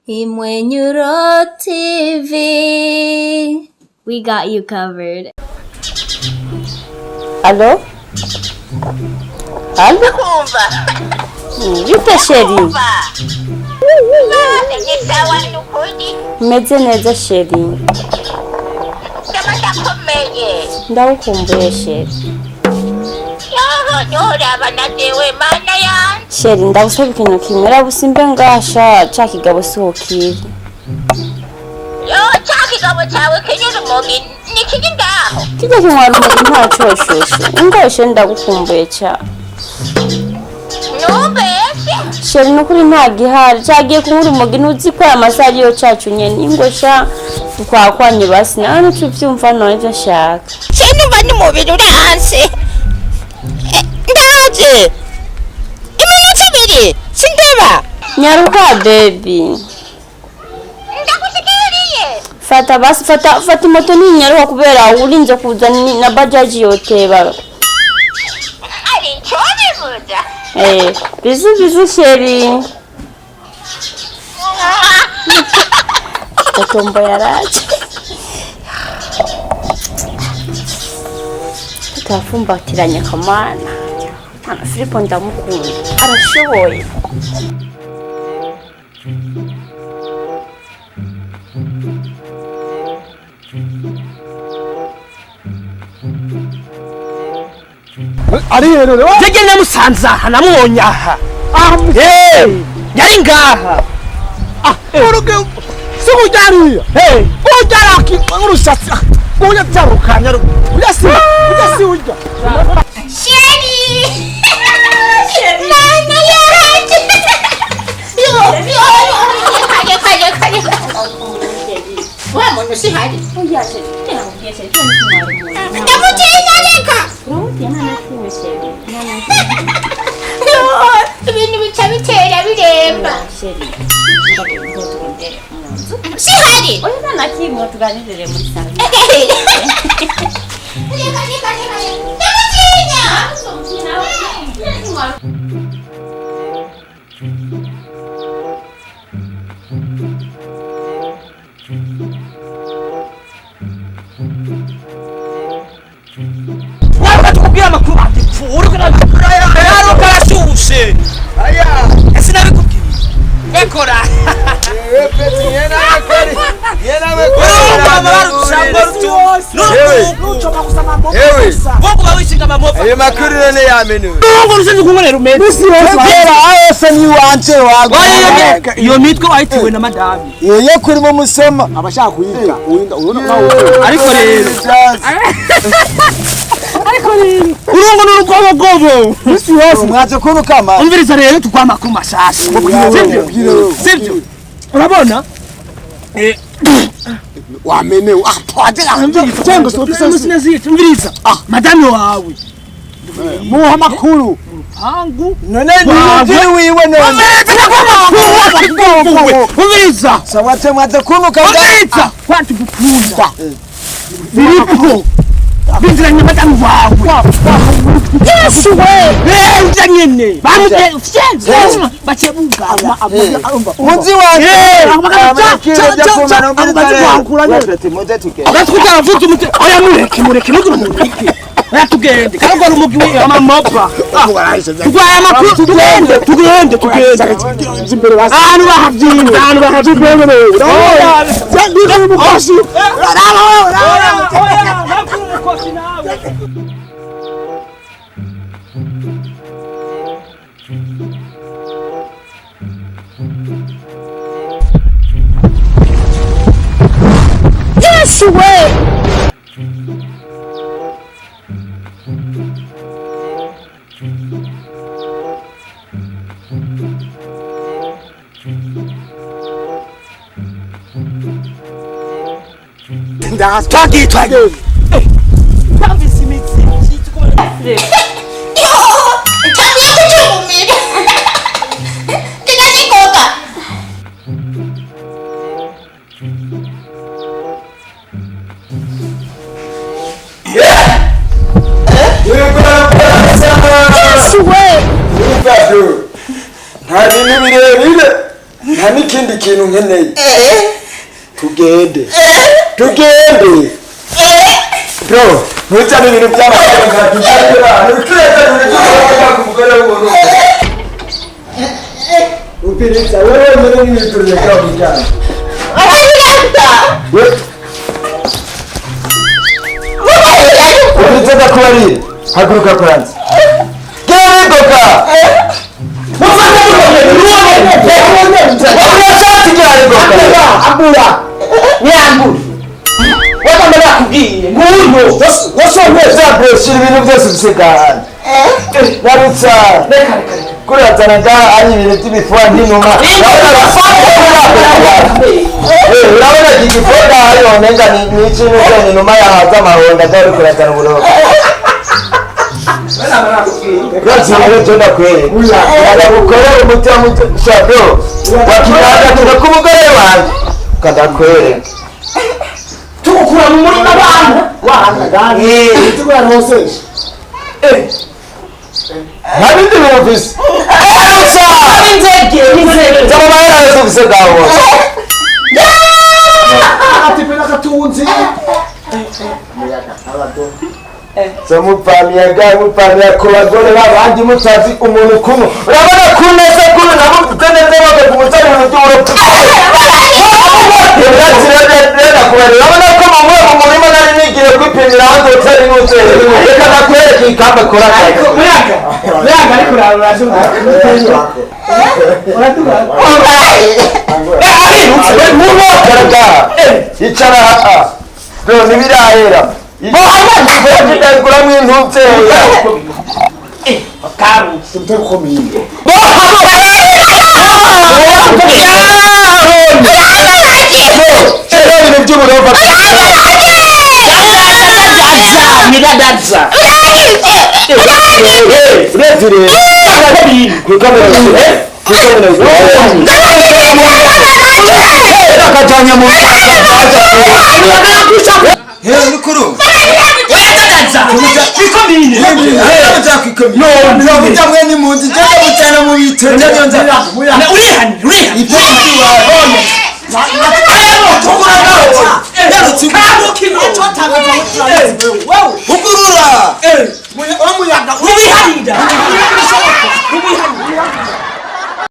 Imwenyuro TV. We got you covered. Alo? Alo? Kumva. Bite chérie? Kumva. Ni sawa nukuri. Meze neza chérie. Ndaba ndakomeye. Ndagukumbuye chérie. Yoho nyoraba na jewe mana yanje. Chérie ndagusaba ikintu kimwe raba usimbe ngasha ca kigabo siho kiri. Yo ca kigabo cawe kinyura umugi ni kiri ngaho. Kirya kinywa rumogi ntacoshoshe. Ingoshe ndagukumbuye ca. Numbeshe. Chérie nukuri nta gihari cagiye kunywa urumogi ntuzi ko aya masaha ariyo cacu nyene ingosha tukwakwanye basi nawe ntucuvyumva none ivyo nshaka. Sinumva n'umubiri uranse. Ndaje. Iminota ibiri sindeba. Nyaruka baby. Ndagushikiriye. Fata basi fata fata imoto ninyaruka kubera urinze kuza na bajaji yoteba. Ari ico bivuza. Eh, bisous bisous chérie. Gatombo yaraje. Tutafumbatiranye kamana. Mwana Filipo ndamukunda. Arashoboye. Ari rero Jege namusanze aha namubonye aha. Yari ngaha. uruge sikujariya ujaraki urushatsi uya jarukanya uya si uya si uja Chérie. Mana yanje. Yo yo yo. Kare kare kare. Wa muntu si hari. Oya chérie, ndakubwiye chérie, cyo ntumwara umuntu. Ndamutinya reka. Uramutinya nta na kimwe chérie. Nta na Yo, ibintu bica bitera biremba. chérie. Ndagomba tugendere mu nzu. Si hari. Oya nta na kimwe tuganirire muri salo. Reka reka reka. Ndamutinya. Nyaruka tukubwira amakuru adipfura nyaruka arashushe. Ese nabikubwiye. Bekora. Urumva barucambo rutu. Ewe. Vuga wishinga amamofa. Ayo makuru none yamenewe. Urungu rusinzi kunkorera umeze. Kera ayose ni wanje wago. Iyo mitwe wayitiwe na madame. Iyo kurimo musoma. Abashaka kuyiga uwinga uruna nawe. Ariko rero urungu n'urugobogobo. Misi yose mwaje kunukama. Umviriza rero tukwa amakuru mashasha. Sivyo? Sivyo? Urabona? Wamenewe ah twaje cyangwa se Umviriza, umviriza. Madame wawe. muha amakuru Pangu. None ni wiwe none. Umviriza. Sawa te mwaje kunuka. Umviriza. Kwati gukunda. Filipo. Binziranye madame wawe. Yesu we! Benja nyene. Bamute fyenze. Bachebuga. Muzi wanje. Agatwita avuze umute. Oya mureke mureke nugura mureke. Oya tugende. Karagora umugi we amamopa. Tugwaye amakuru tugende tugende tugende. Imbere basi. Ahantu bahabyinze ahantu bahabyinze. Umukoshi. Yesu we! Twagiye twagiye. Twumvise imitsi. Yo, ntangiye kucumumira. Ndinanigoga. Yesu we! Nta bintu birebire nta n'ikindi. Ikintu nkeneye, tugende, tugende bro, ntuzane ibintu by'amafaranga, tugende ntutureze ibintu by'amafaranga ku mugore w'umuntu. Upiriza wewe mbere n'ibintu byawe bijyana. Upiriza ndakubarira, haguruka kwanza, genda. Ambura nyambura wagamba nakubwiye nguyu. Shira ibintu byose bisigara, nyarutsa kurazana ngaha ari ibintu by'ibifuha n'inuma. Urabona iki gifoda hariho nenga ni ikintu cyane, inuma yahaza amaronda atari kurazana uburobo. Urazi cyo ndakwereka, ndagukorera umuti wa muto shado wakinaga tuga ku mugore wanjye kadakwereka. Tugukura mu murima abantu. Nta bindi bintu mfise. Inzege inzege. Nzaba mahera yose mfise ngaho. So mupamiyaga mupamiya ku bagore b'abandi mutazi umuntu kumwe. Urabona kuneza kuno nabo neza bakakumutsa ibintu by'uburofu. Urabona ko mumwe mu murima nari nigiye kwipimira aho nzotera intuze. Reka ndakwereke ikamba kora akazi. Muyaga muyaga, ariko urazuka uraduka. Garaga icara aha bro, ntibirahera ndabikuramwo intuze. Karutse. Ibintu by'uburofa. Nyiradaza. Urebye rero akajyanye mu Mukuru. Nyiradaza bikomine. None mujya mwe ni munzi cyangwa mutana mu bito cyangwa nza. Urihanira urihanira. Ibyo iwawe. Ugurura. Ubiharira ubiharira.